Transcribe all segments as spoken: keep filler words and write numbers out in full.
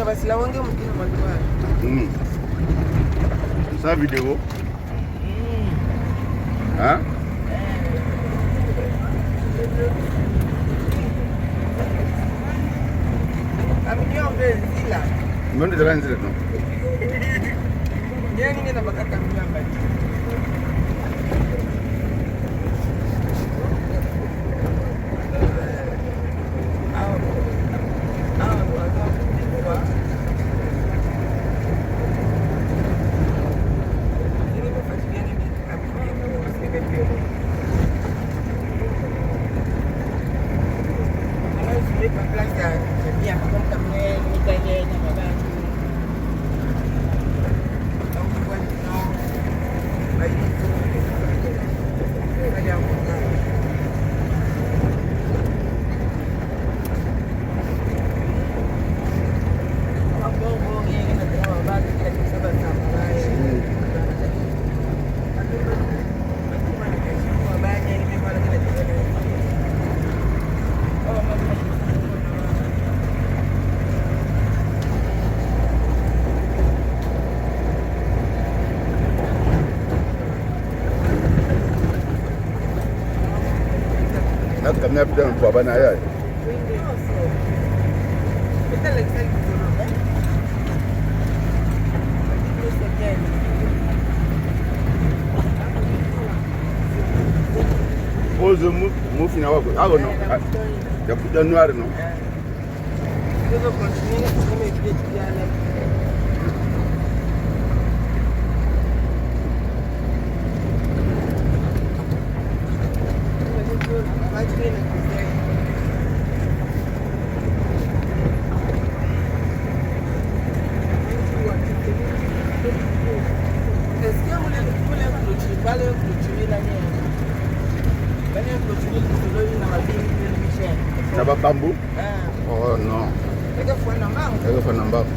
Parce que là, on est au Mouton Noir. Hmm. C'est ça, vidéo. Hein? Camion ve nzila. Mbonde zala nzila, non? Nani ngena bakaka camion mbati? Na kamia pita mpo bana ya. Pose mu, mu fina wako. Ah, non. Ah, ya puta noir, non? Est-ce que vous voulez, vous voulez clôturer, vous voulez clôturer l'année? Vous voulez clôturer le clôturer l'année? Na ba bambou? Ah. Oh non. Eke fwana mbangu. Eke fwana mbangu.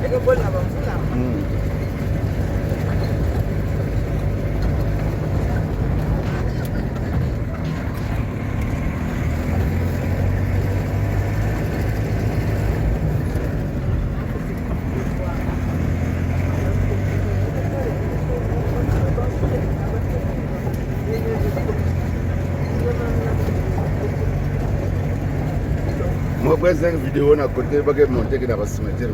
Eke bola bamvula. Mm. Moi, après cinq vidéos, on a côté, pas que monter que dans le cimetière.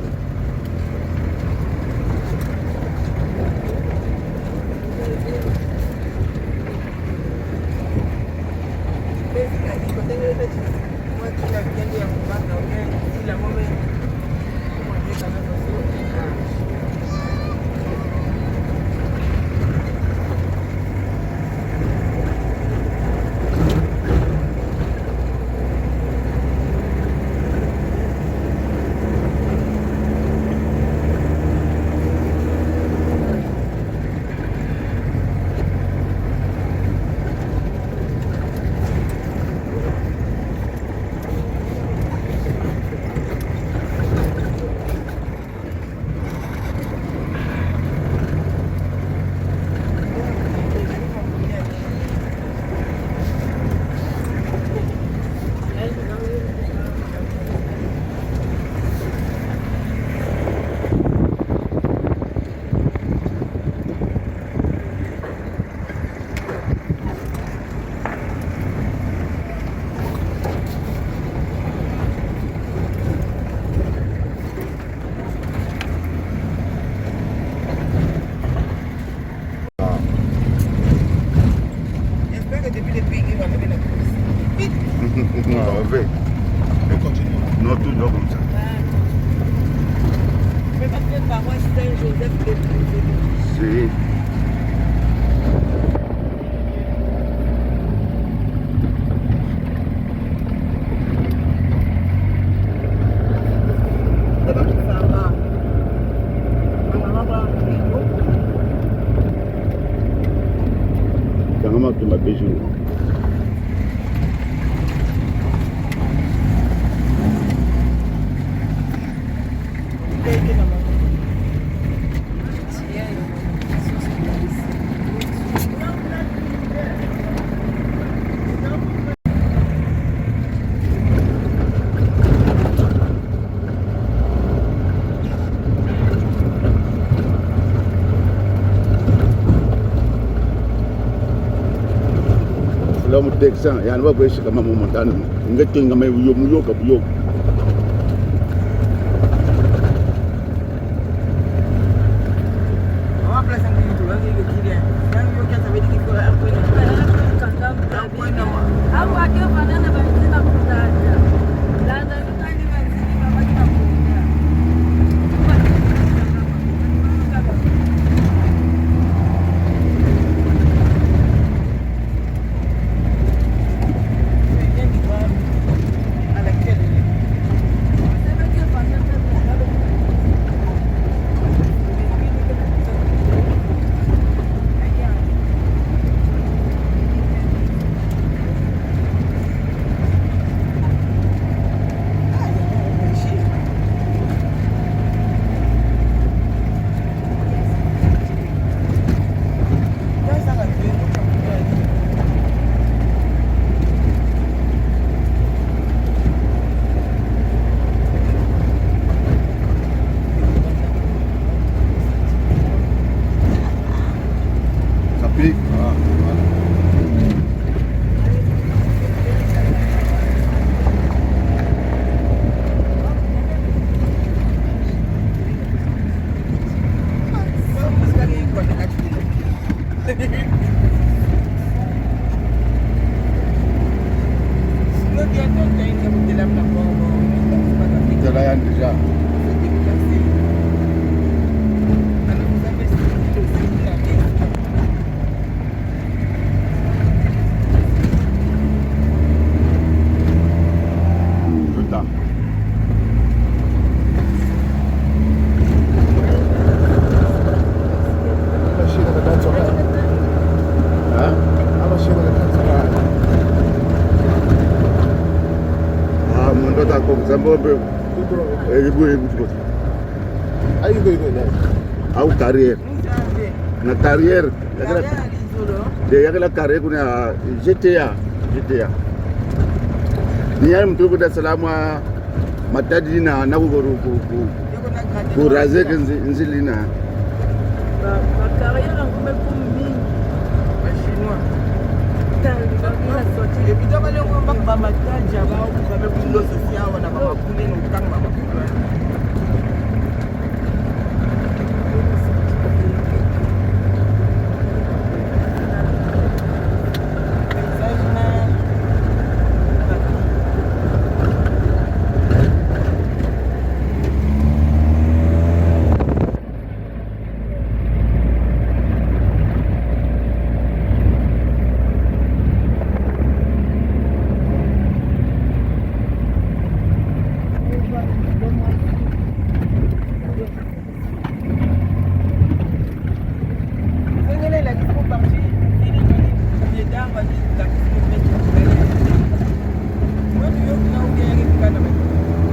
Ah. J'espère que depuis le pays, il va venir la police. Vite. Non, on fait. On continue. Non, tout droit comme ça. Ouais. Mais parce que par moi, c'est un Joseph de Brésil. Si. Tanga matumba beju. Mutekisa, yani ba kwesi kama mu montana. Nge tenga me yo mu yo ka bu yo. Ça pique. Ah, voilà. Tala yani déjà. Putain. Hein? Ah, mon doigt à coke, ça me fait. Eh, il goûte, il goûte. Ayi, go, go, go. Au carrière. Na carrière. Ya kala, de, ya kala carrière kuna G T A. G T A. Ni ya muntu kuna salama Matadi na, na ku, ku, ku, ku, ku raser ke nzi-, nzila yina. Ba, ba carrière yango me kuma mingi. Ba Chinois. Tali, ba mina sorti. Et puis, dans les, on va, ba Matadi, ba, on va mettre l'eau sociale, on a pas coulé nos camps, ba.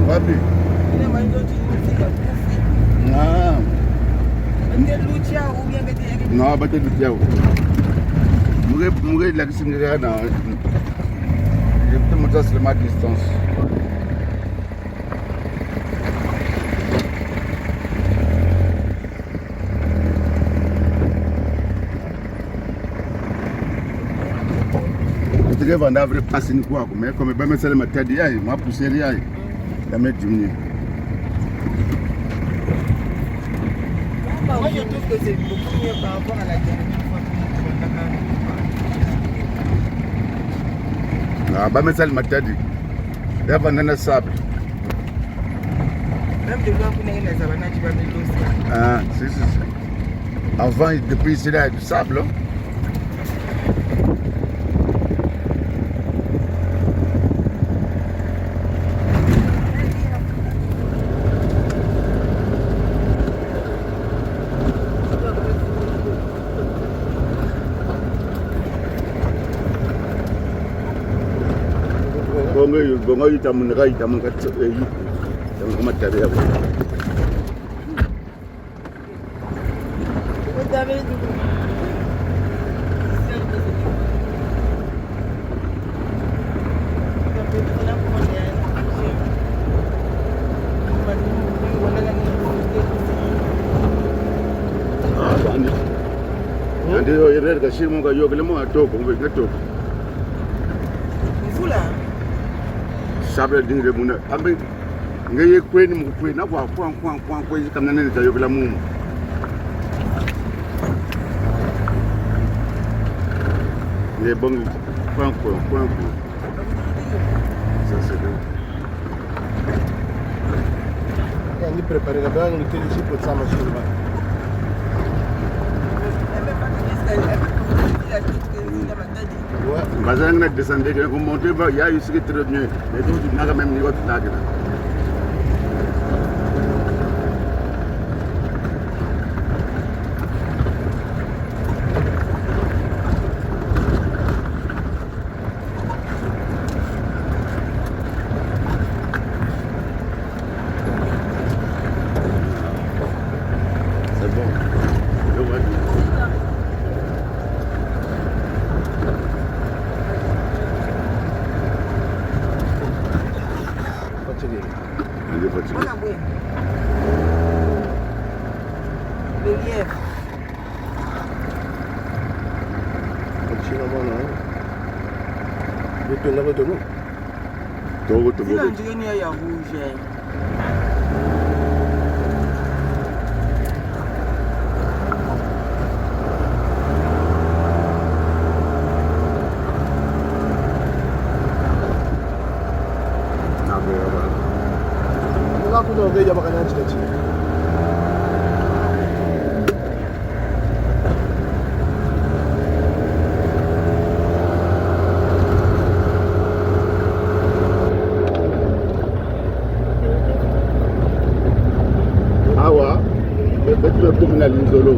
Wapi? Ah. Non, ba te lutia. Mu ke, mu ke lakisa nge na. Je peux te montrer seulement à distance. Tika vanda vrai pasi ni kwaku, mais comme ba me sala Matadi yayi, ma poussière yayi, ya me diminuer. Moi, je trouve que c'est beaucoup mieux par rapport à la dernière fois que j'ai fait la Dakar. Ah, ba me sala Matadi. Ya vanda na sable. Même de loin, kuna ina zaba na jiba melosi. Ah, si, si, si. Avant, depuis ici, là, il y a du sable, hein. Bongo yo, bongo yo, tamu na kai, tamu ka, eh, yo. Tamu kuma tabe ya. Ah, bandi. Andi yo, erreur ka simu ka yo, kele mo atoko, mbe ka toko. Sabla dingre muna. Ambe, ngeye kweni mu kwena kwa, kwa, kwa, kwa, kwa, isi kamna nene tayo kila mumu. Ngeye bongo, kwa, kwa, kwa, kwa. Ça, c'est bon. Ya, ni préparer là-bas, on était ici pour ça, machine, là. Ouais. Bazalaki na descendre, ko monter, ba, ya, ici, c'est très bien. Mais donc, tu n'as quand même ni votre nagre. C'est bon. Je vois. Fatigué. Il est fatigué. Mwana bwe. Le lièvre. China mwana, eh? Beto na beto, no? Togo, togo, zila beto. Nzikeni ya, ya rouge, eh. Nako ya ba. Nako na oge ya bakana chikati. Awa, be-, beto bekomi na Linzolo.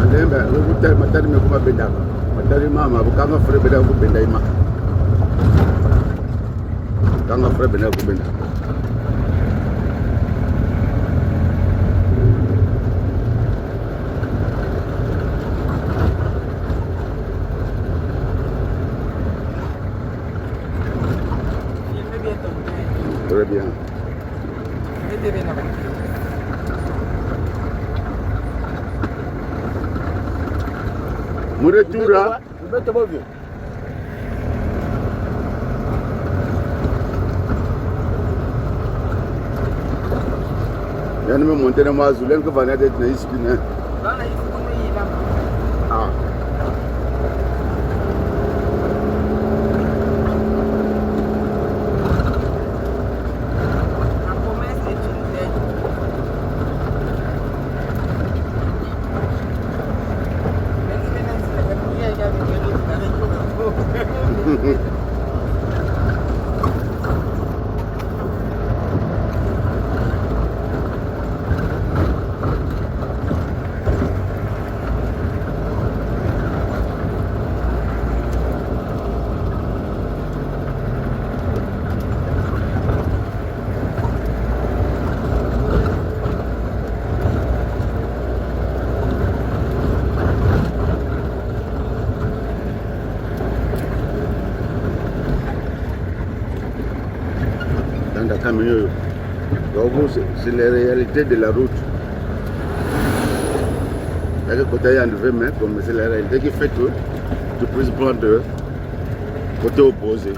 Alembe, ubu ta-, matadi me kuma benda. Matadi mama, bu kanga frein benda ku benda ima. Kanga frein benda ku benda. Très bien. Mu retour, hein? Yandi me monter na mazu, yandi ke vanda tete na ici, hein. Ah. Dans le camion, donc, c'est, c'est les réalités de la route. Il y a que côté, il y a un vrai, mais comme c'est la réalité qui fait que tu peux prendre côté opposé.